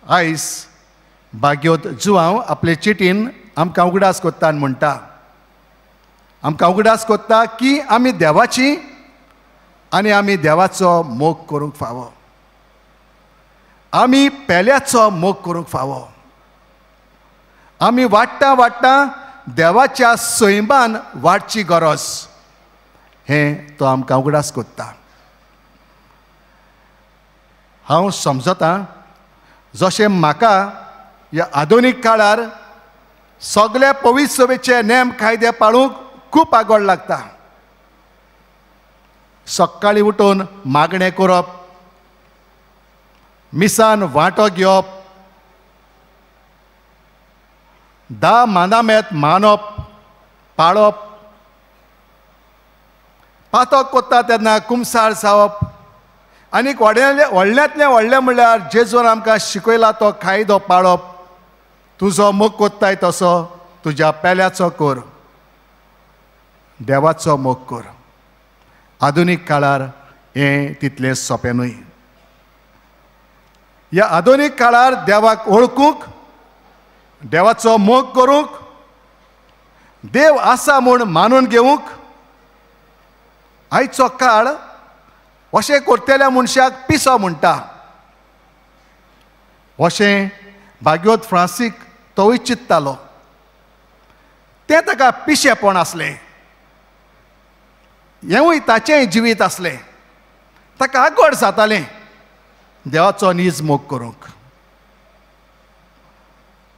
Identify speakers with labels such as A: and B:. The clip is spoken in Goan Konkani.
A: आयज भाग्योत जुवांव आपले चिटीन आमकां उगडास कोत्ता आनी म्हणटा, आमकां उगडास कोत्ता की आमी देवाची आनी आमी देवाचो मोग करूंक फावो, आमी पेल्याचो मोग करूंक फावो। आमी वाडटा वाडटा देवाच्या सैमान वाडची गरज हें तो आमकां उगडास कोत्ता। हांव समजतां जशें म्हाका ह्या आधुनीक काळार सगल्या पवित्र सभेचे नेम कायदे पाळूंक खूब आगोळ लागता। सकाळीं उठून मागणें करप, मिसान वांटो घेवप, 10 मानामेत मानप पाळप, पातक कोत्ता तेन्ना कुमसार जावप आनीक व्हडल्यांतलें व्हडलें म्हणल्यार जेजून आमकां शिकयला तो कायदो पाळप, तुजो मोग कोत्ताय तसो तुज्या पेल्याचो कर, देवाचो मोग कर। आधुनीक काळार हें तितलें सोंपें न्हय। ह्या आधुनीक काळार देवाक वळखूंक, देवाचो मोग करूंक, देव आसा म्हूण मानून घेवंक आयचो काळ अशें करतल्या मनशाक पिसो म्हणटा। अशें भाग्योत फ्रांसीक तोवूय चिंत्तालो, तें ताका पिशेपण आसलें, हेंवूय ताचेंय जिवीत आसलें, ताका आगोड जातालें देवाचो नीज मोग करूंक।